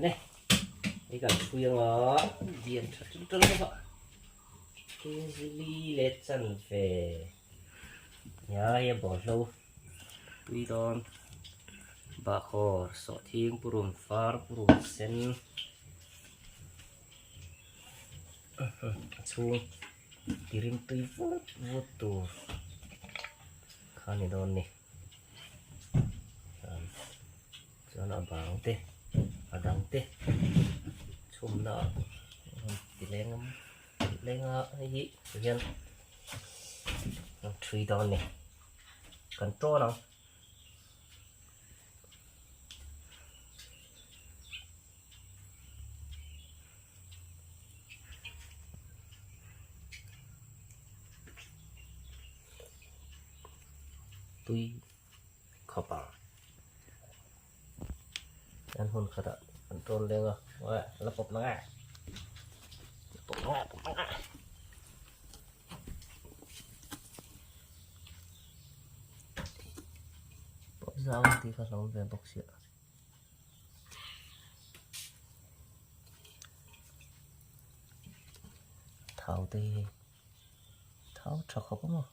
Le hei kan thui anga dian tha tul tul bawk a kg li leh chanve nia hei a bawlhlo tui dawn bahkhawr sawhthing purun far purun sen a chhung tirim tui vut vut tur kha a ni dawn a ni. Chuan a bang te a dang te chhumna ah rawn ti leng a leng a hei hi tihian an thui dawn a ni kan tawn ang. Tui khawp ang an hun khatah an tawn leng a la pawp na nge la pawp na nge pawp na nge pawp zau ang tih kha hlauhawm ve bawk sia. Thau te hi thau tha khawp a maw.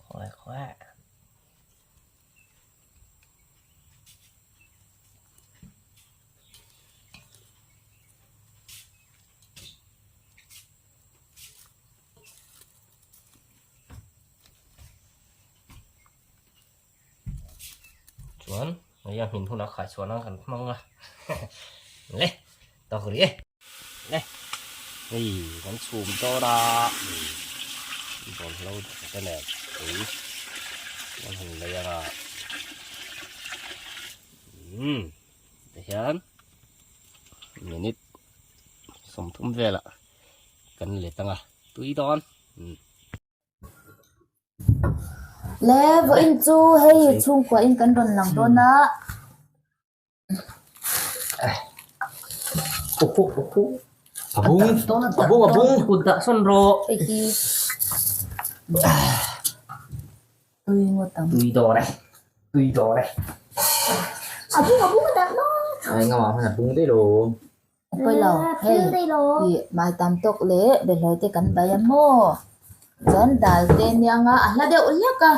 Khawih khawih. Chuan hei a hmin hunah khai chhuah nan kan hmang a le tawk rih e le hei kan chhum dawn a bawlhlo te nen tui kan han lei anga umm tihian minute 30 velah kan let anga tui dawn umm. Le vawiin chu hei chhungkua in kan rawn lang dawn a. A bung a bung a bung kut dah sawn rawh. Hei hi tui ngawt ang. Tui dawn e tui dawn e. A bung a bung a dah dawn. Ai ngam ah hman a bung daih lo. Pawi lo, hei ih mai tam tawk leh behlawi te kan bai a maw? Chuan dal te nia nga a hla deuh hlek a,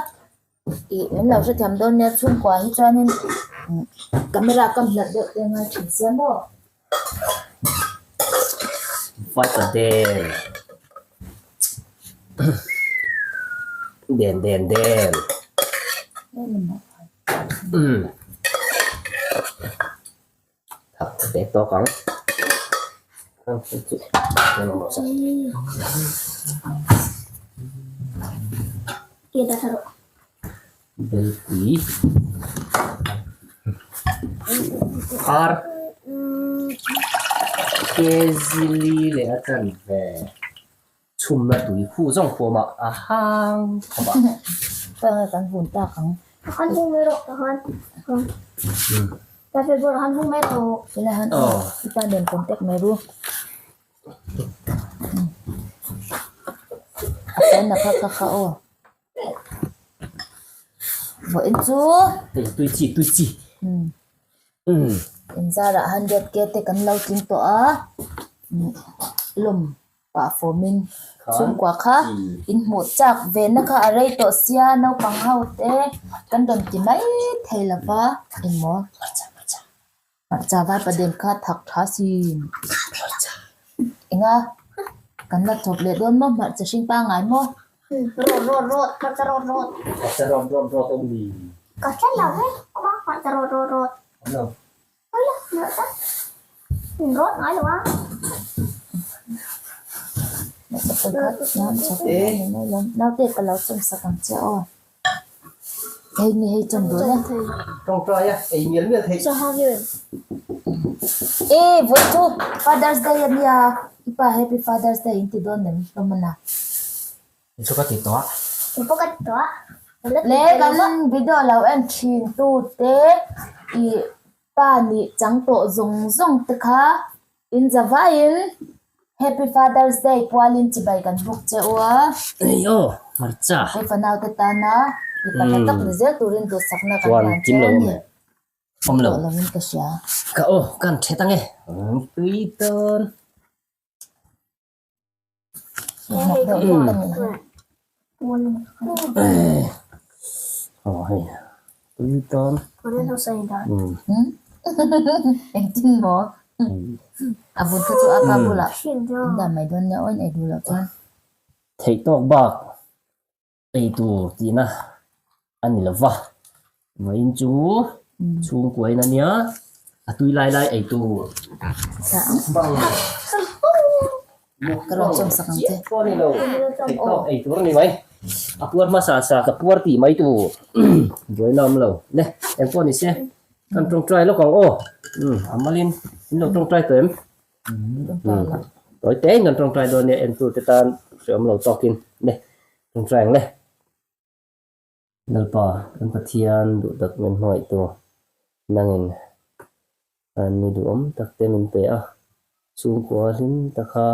ih min lo hrethiam dawn nia chhungkua hi chuanin camera kam hlat deuh te ngai thin sia maw? Fight a den den den den umm. Thak te tawk ang. Belpui ar kezili leh a chanve chhumna tui khu zawng pawh a awm a, a hang khawp a. Kan hun tak ang. Kan hung mai rawh takhan. Ka fel bawrh han hung mai rawh. Ila han aw i pa nen contact mai ru. A phone na kha kha kha aw. Vawiin chu. Hei tui chi tui chi. Umm. Inzarah 100k te kan lo tling tawh a. Lawm. Pah fawmin chhungkua kha in hmuh chak ve na kha a rei tawh sia naupang ho te kan rawn ti mai thei lo va engmaw hmarcha vai paden kha thak tha sin enga kan la chawp leh dawn maw hmarcha hring pangngai maw. Rawt rawt rawt hmarcha rawt rawt. Hmarcha rawt rawt rawt awm ni. Ka hre lo he hmarcha rawt rawt rawt. Awm lo. Naute ka lo chawm sak ang che aw. Hei ni hei chawm duh le. Tawngtai a ei mial mial theih. E vawi chu Father's Day a nia i pa Happy Father's Day in ti dawn em hlawm a na. Chu ka ti tawh a. Chu ka ti tawh a. Le kan video lo en thin tu te i pa nih chang tawh zawng zawng te kha in za vaiin. Happy Father's Day pualin chibai kan buk che u a. Hei aw, hmarcha. Pu fanaute tana mi pakhat tak ni zel turin duhsakna kan hlan che a ni. Awm lo. Tawh lovin ka hria. Ka aw, kan thet ange. Tui dawn. Aw hei, tui dawn. Engtin maw? A vun kha chu a pa bulah in dah mai dawn nia aw in ei duh loh chuan. Theih tawk bak ei tur tihna a ni lo va, vawiin chu chhungkuain a nia, a tui lai lai ei tur bang chiah pawh a ni lo, theih tawk ei tur a ni mai, a puar hmasa sa ka puar tih mai tur buaina awm lo le, eng pawh ni se kan tawngtai lawk ang aw, a malin in lo tawngtai tawh em? Tawi te in kan tawngtai dawn nia entu te tan hreawm lo tawkin le tawngtai ang le. Lalpa kan Pathian duh tak min hmangaihtu nangin an mi duhawm tak te min pe a, chhungkua hlim taka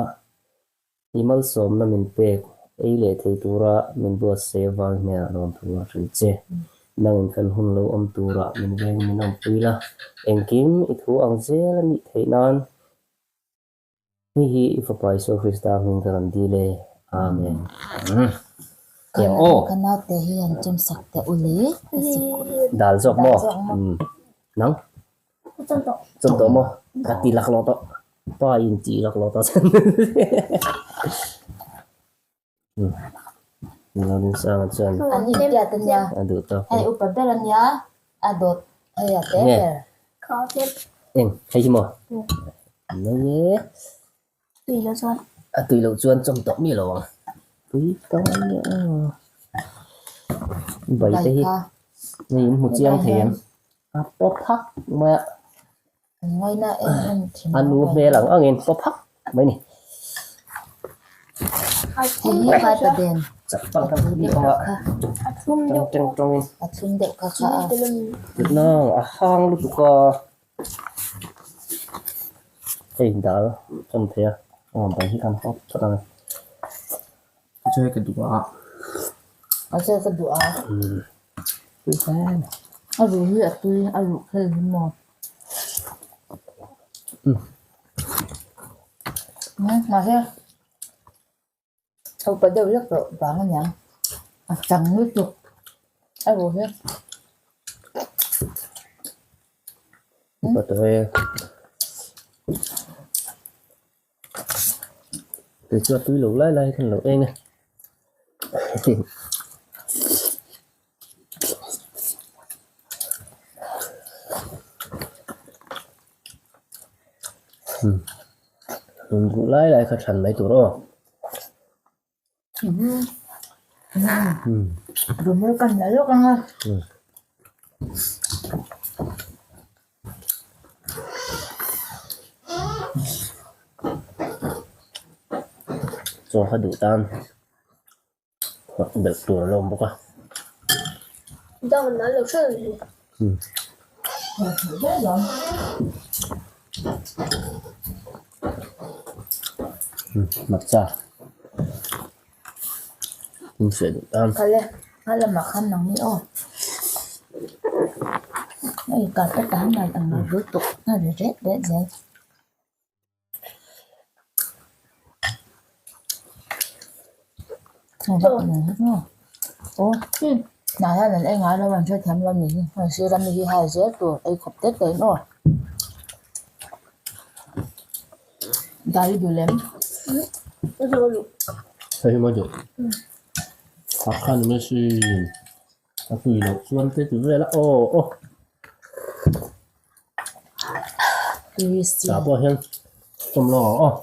i malsawmna min pek ei leh thei tura min buatsaih avang hian a lawm thu a hrilh che. Nangin kan hun lo awm turah min veng min awmpui la, engkim i thu ang zel a nih theih nan hei hi i Fapa Isua Krista hming ka rawn dil e. Amen. Eng aw. Ka naute hi an chawmsak teh u le. Dal zawk maw? Nang? Chawm tawh maw? Ka ti laklawh tawh. Pa in ti laklawh tawh chuan. Lawmsanga chuan An intiat a nia. a duh tawk Hei upa ber a nia, a dawt hei a te ber. Eng, hei hi maw? Nei e. Tui loh chuan. A tui loh chuan chawm tawh mi lo ang. Tui tawh a nia. Bai te hi hei in hmu chiang thei em? A paw phak mai a. A nu hmel ang angin paw phak mai ni. Chapal kan hmu bik ang a. Tang teng tawngin. Nang a hang lutuk a. Hei dal chawm thei a. Aw bai hi kan hawp phawt ang e. Chawi ka duh a. A chawi ka duh a. Tui hle mai. A ruh hi a tui a ruh khel hi maw. Mahse upa deuh hlek tawh vang a niang a chang lutuk a ruh hi. Upa tawh e. Kei chu a tui lo lai lai khan lo eng a. Duh lai lai kha than mai tur aw. Chaw kha duh tan belh tur a lo awm bawk a. Hmarcha in hriat duh tan. Kal e, a lamah khan nang ni aw. Hei carpet ah hian ang lo lutuk a ri ret ret zel. Hnah hian an ei ngai lo an hrethiam lo ni hi hei sir ami hi hai zel tur ei khawp te te in aw dal i duh lem. Hei hi maw duh a khan mai si a tui loh chuan te ti vel a aw aw. Tah pawh hian chawm lo ang aw.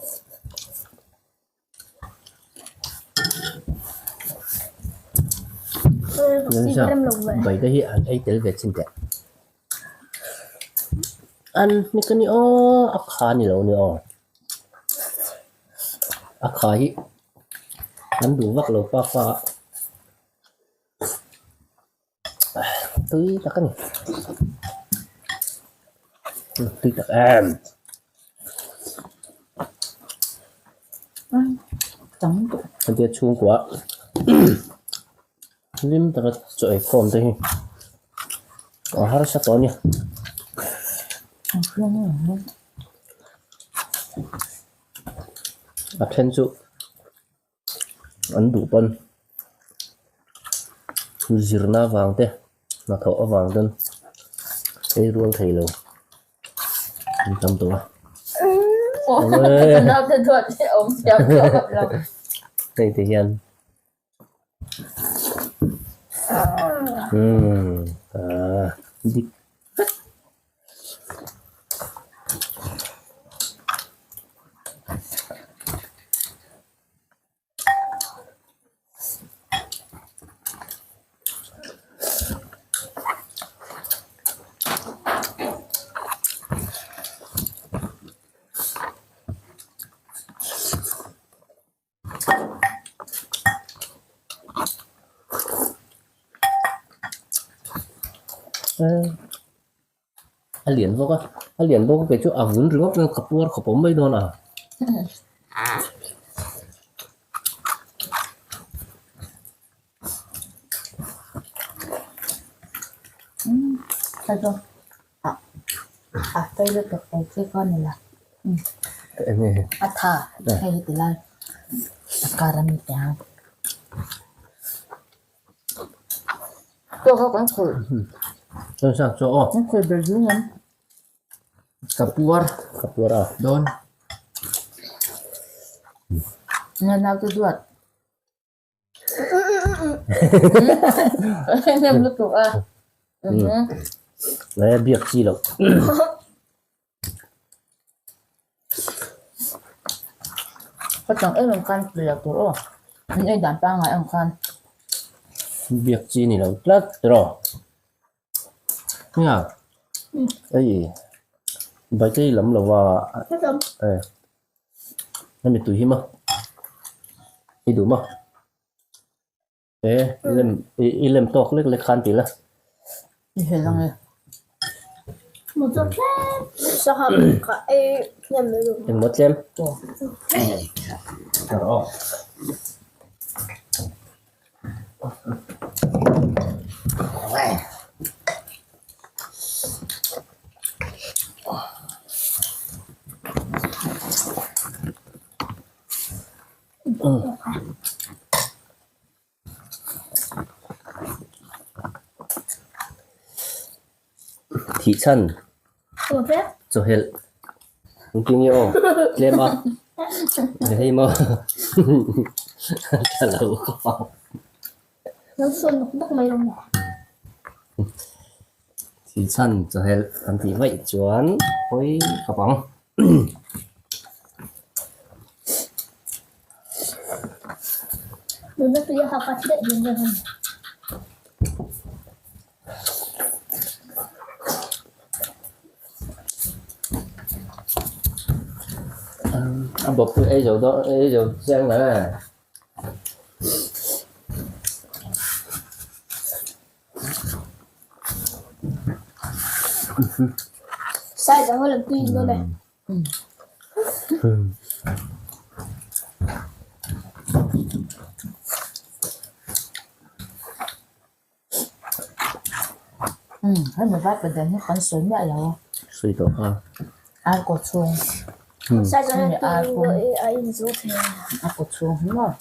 Bai te hi an ei tel ve chin teh. An ni ka ni aw a kha ni lo ni aw. A kha hi an duh vak lo pa fa a. Tui tak a ni tui tak em. Tam tawh. Hetia chhungkua hlim taka chaw ei khawm te hi a harsa tawh a ni. A then chu an duh pawn zirna avang te hnathawh avang ten ei rual thei lo an tam tawh a. Hei ti hian umm ah dik vek. A lian bawk a a lian bawk a kei chu a vun ringawt ringawt ka puar khawp awm mai dawn a. A tha hei hi ti lai a kar a mi te ang. Chaw kha kan khawih. Chuan sang chaw aw. Kan khawih ber zing em. Ka puar. Ka puar a. Dawn. Nga nau te duat. Nem lutuk a. Ngai biak chi loh. Ka chang em em khan tui lo tur aw. Min ei dan pangngai ang khan. Biak chi ni lo tlat tiraw. Nia. Ei Baitei lam lova e hemi tui hi maw i duh maw e i lem i lem tawk lek lek khan ti la. I hel ang e. Engmaw tlem? Thih chhan chawhelh engtin nge aw tlem a hei maw tha lo khawp ang. Thih chhan chawhelh kan tih vaih chuan hawi khawp ang. A bawp chu ei zo dawn ei zo chiang lo e. Hemi vai padan hi kan sawi miah lo a. Sawi tawh kha. Ar kaw chhung. Hemi ar pum. A kaw chhung hi maw.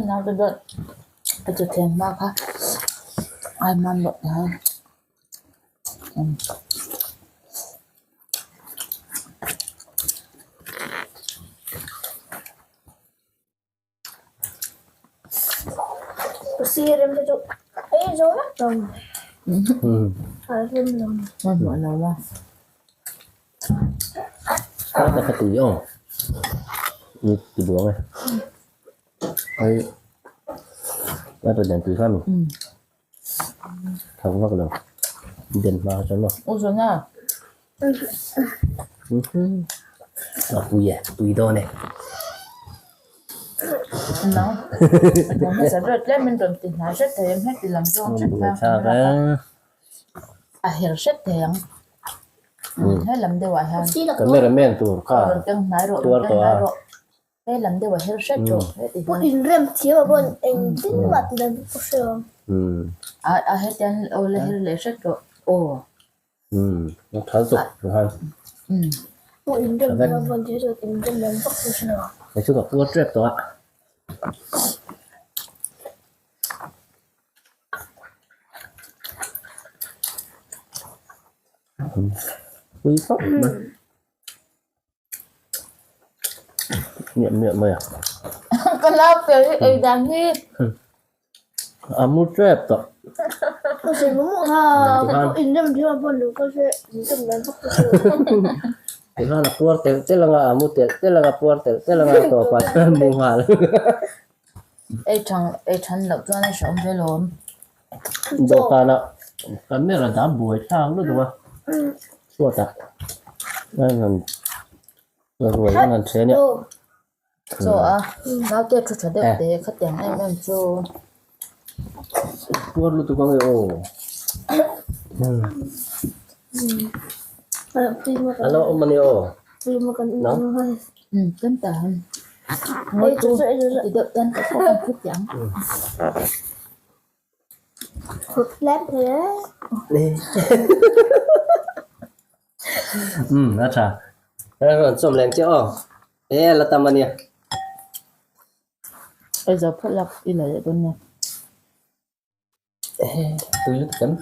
Naute dawt a chu thleng hma kha ai man loh ta. Ka tui aw ni ti buang e ai lai pa lian tui kha mi. Thak vak lo. Den hma chuan maw. U Zona. A pui e, tui dawn e. Nang. A hmasa ber tlem in rawn ti hnai hret thei em heti lam zawng hret kha. A her hret thei ang. He lam deuhah hian. Cameraman tur kha tuar tawh a. He lam deuh a her hret rawh heti hian. Pawh inrem thiam a pawn engtin mah ti dan pawh hre lo. A a hetiang aw la her leh hret rawh aw. A tha zawk tur khan. Pawh inrem thiam a pawn thil chu inrem dan vak pawh hre lo. Kei chu ka puar tep tawh a. Pui khawp mai. Miah miah mai a. Ka lau tel hi ei dan hi. A mu tep tawh. Ka sawi mu mu kha inrem thiam a pawn lo ka hre inrem dan vak ka hre lo. Tikhan a puar telh telh anga a mu telh telh anga puar telh telh anga tawpah chuan mu nghal. Ei thang ei than loh chuan a hrehawm ve lawm. Dawhkanah camera dah buai thlak lutuk a chhuatah a rawn ruai a rawn then a. Chaw a naute thu tha deuh te khatiang em em chu. Puar lutuk ang e aw. A lo awm a ni aw. Nang. Kan ta han. Ngawi chu ti deuh tan ka pawh kan phut ang. A tha. Rawn chawm leng che aw. E la tam a nia. Ei zo phawt lak i la leh dawn nia. Tui lutuk em?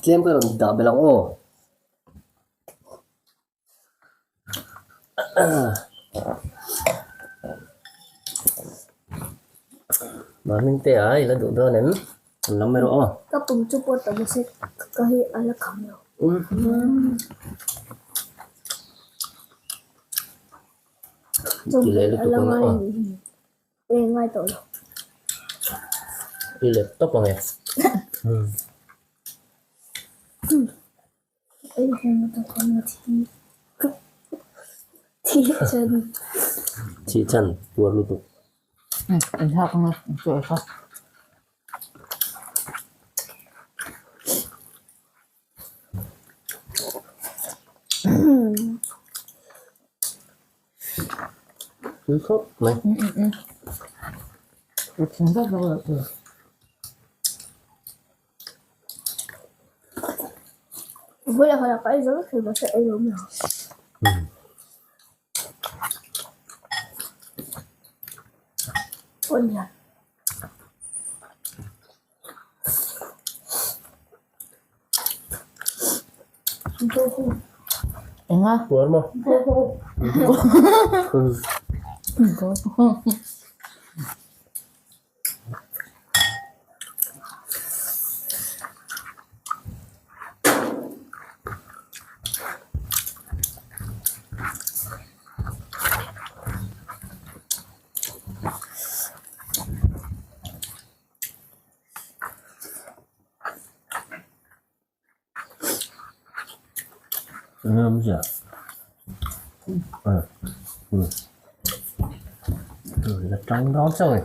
Tlem ka rawn dah belh ang aw. Mahming te a i la duh dawn em? An lam erawh aw. Ka pum chu pawt ta bawk se ka hi a la kham lo. Ti leh lutuk ang aw. E ngai tawh lo. I let tawp ang e. Ei heng ta khan a thi. Thi chan. Thi chan puar lutuk. In hak ang a, in chu ei kha. Tui khawp mai. Enga? Puar maw? La tang dawn chauh e.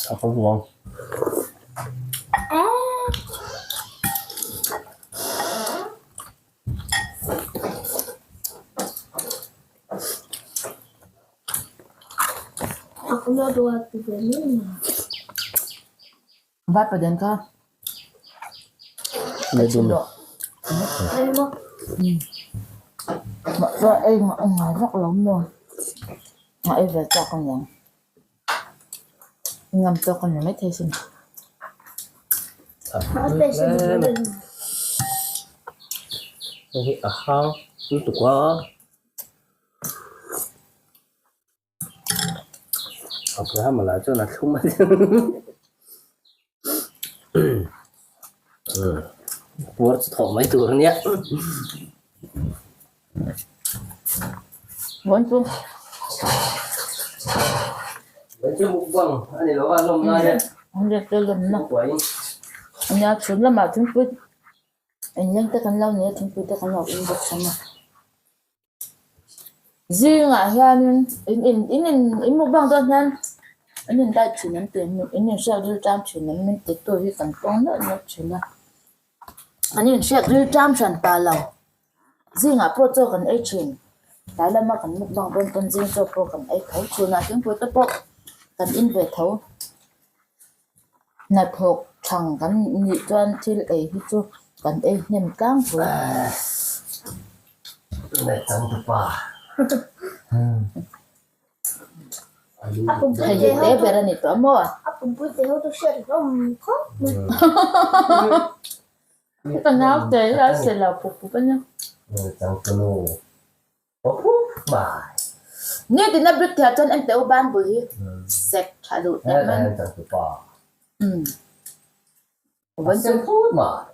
A ka ruang. Vai pa den kha. Le dum. Mahse ei ngai vak lo maw? A ei ve chak a niang. I ngam tawk a ni maithei sin. Hei hi a hang lutuk a. Abrahama lah chuan a thlum a puar chu thawh mai tur a nia. Vawn chu. Vawn chu mukbang a ni lo a lawm lai e. An riak te lawmna. Nia chhun lamah thingpui inleng te kan lo nei a thingpui te kan lo in bawk sam a. Zingah hianin in in in in in mukbang dawn hian an in diet thin an ti in inhriat ril ṭam thin an min ti tu hi kan tawng neuh neuh thin a an inhriat ril ṭam hran ta lo zingah pawh chaw kan ei thin tlai lama kan mukbang dawn pawn zing chaw pawh kan ei tho chhunah thingpui te pawh kan in ve tho hnathawk thang kan nih chuan thil ei hi chu kan ei hnem tlangpui. Hei hi te ber a ni tawh maw? Ka nau te hi a se lo pup pup a nia. Nitin a brick thei ah chuan en teh u ban bul hi sek tha duh teh mai.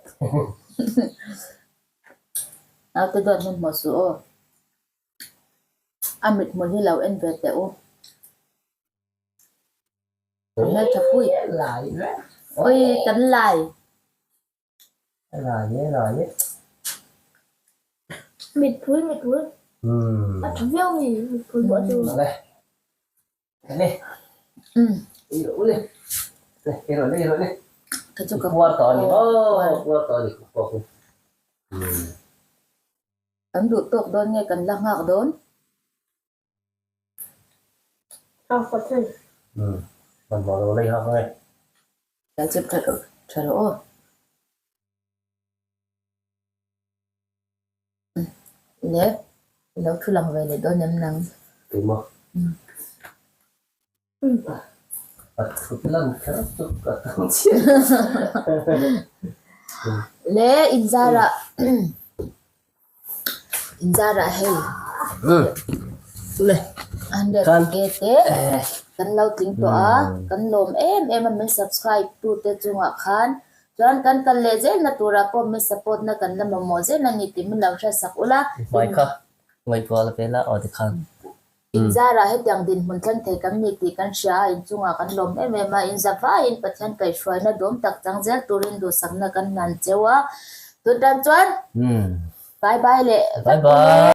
Naute dawt hmun hmuh suh aw. A mit hmul hi lo en ve teh u. A hmeltha pui. Oi kan lai. Mitpui mitpui a tha viau mi mitpui pawh chu. Kan duh tawk dawn nge kan la nghak dawn? Lo chip tha rawh tha rawh aw. Le i lo thu lang ve leh dawn em nang? Keimah. A thut lan kher chu ka tam chiah. Le inzarah inzarah hei Le 100 k te kan lo tling tawh a kan lawm em em a min subscribe tu te chungah khan chuan kan kal leh zel na turah pawh min support na kan la mamawh zel a ni tih min lo hriatsak ula. Hmai kha ngaihtuah la vela aw tikhan. Inzarah hetiang dinhmun thleng thei kan ni tih kan hria a, inchungah kan lawm em em a, inzavaiin Pathian kaihhruaina dawm tak chang zel turin duhsakna kan hlan cheu a, tun tan chuan bye bye leh Bye bye.